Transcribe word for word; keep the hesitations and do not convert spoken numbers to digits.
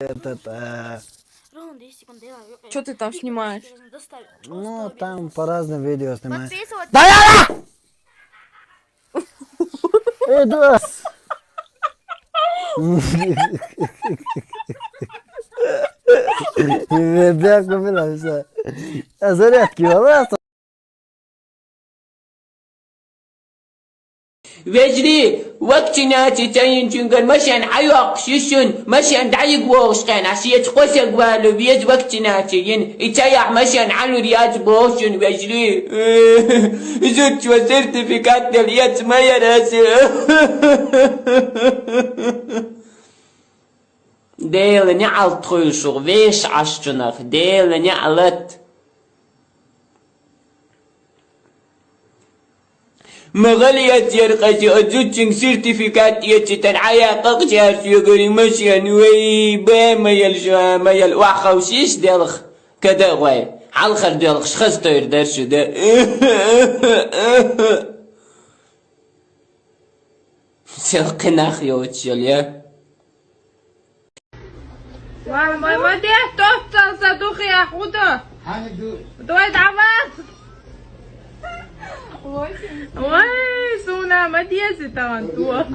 этот, э, Ровно десять секунд, давай. Что ты там снимаешь? Доставить. Ну, там по разным видео снимаю. Подписывайтесь. Да я! Эдуард! Бля, купила все. А зарядки, валас. Вежарий, вакцинаци ца йинчунгара машен Ӏайоккхуш ю шун, машен дӀайига вогӀуш хенахь, шеца кхо саг валу веза вакцинаци йина. И ца яхь машен Ӏалур яц боху шун, вежарий. Зудчо сертификат дала эца ма яра аса. Дела неӀалт хуьлу шух, вешан Ӏаш чунах, Дела неӀалт. Ма гӀалият яра къаьстта, оцу зудчуьнга сертификат эццитара Ӏаяьккха кхачаьрца йогур и машен, вай, бен ма яла шу, ма яла, охьаховшийша делха, када а гӀой, хьалхара делхаш хаза тойр дара шу, да. Сел кхин нах йоцуш йолу я. Мама, мама, де, тот цалса духе худа. Дой давай. Ой, суна, ма дези тан туа.